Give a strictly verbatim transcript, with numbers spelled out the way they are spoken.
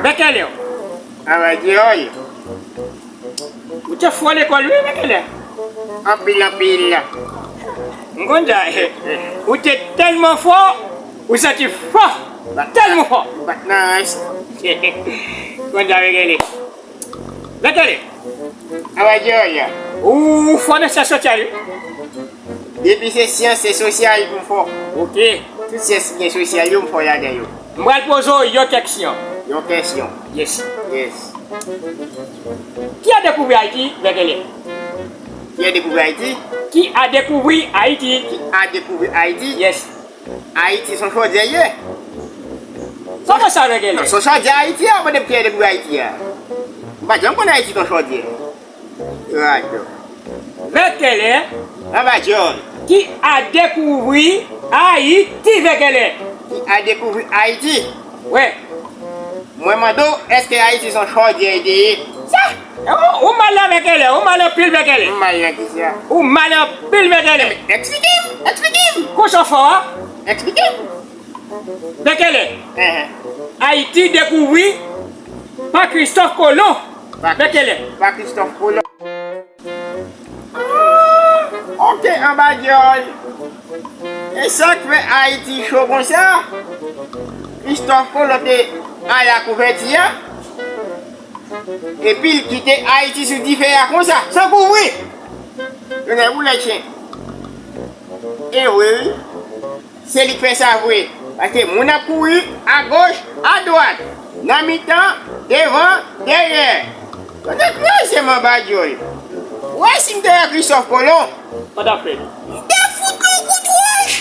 Bèkèlè. Anba dyòl. Ou te fò lekòl, wi, Bèkèlè. Anpil, anpil. M konn sa. Ou te tèlman fò, ou santi fò. Tèlman fò. Bat nan rans. M konn sa, Bèkèlè. Bèkèlè. Anba dyòl. Ou fò nan syans sosyal, wi. Depi se syans, se sosyal pou m fò. Ok. Tout syans ki gen sosyal yo, m fò ladan yo. M pral poze w yon kèksyon. Yon kèksyon. Yes. Yes. Ki a dekouvri Ayiti, Bèkèlè? Ki a dekouvri Ayiti? Ki a dekouvri Ayiti? Ki a dekouvri Ayiti? Yes. Ayiti se yon chodyè ye. Kòman sa, Bèkèlè? Non, se yon chodyè Ayiti a, mande m ki a dekouvri Ayiti a. M pa janm konn Ayiti se yon chodyè. Radyo. Bèkèlè. Anba dyòl. Ki a dekouvri Ayiti, Bèkèlè? Ki a dekouvri Ayiti? Wi. Mwen mande w, èske Ayiti se yon chodyè li te ye? Sa? Ou, ou mal la, Bèkèlè, ou mal anpil, Bèkèlè. M mal nan kisa? Ou mal anpil, Bèkèlè. Eksplike m, eksplike m. Kòman sa fò a? Eksplike m. Bèkèlè. Enhen. Ayiti dekouvri pa Kristòf Kolon. Pa Kris-, Bèkèlè. Pa Kristòf Kolon. Ah, ok, anba dyòl. E sa k fè Ayiti cho konsa? Kristòf Kolon te al a kouvèti a, epi l kite Ayiti sou dife a konsa, san kouvri. Tounen boulèt chen. E vre, wi. Se li k fè sa vre. Paske moun ap kouri agoch, adwat, nan mitan, devan, dèyè. Yo te kraze m anba dyòl. Ou wè si m te wè Kristòf Kolon, m t ap fè. M te fout li yon kout wòch.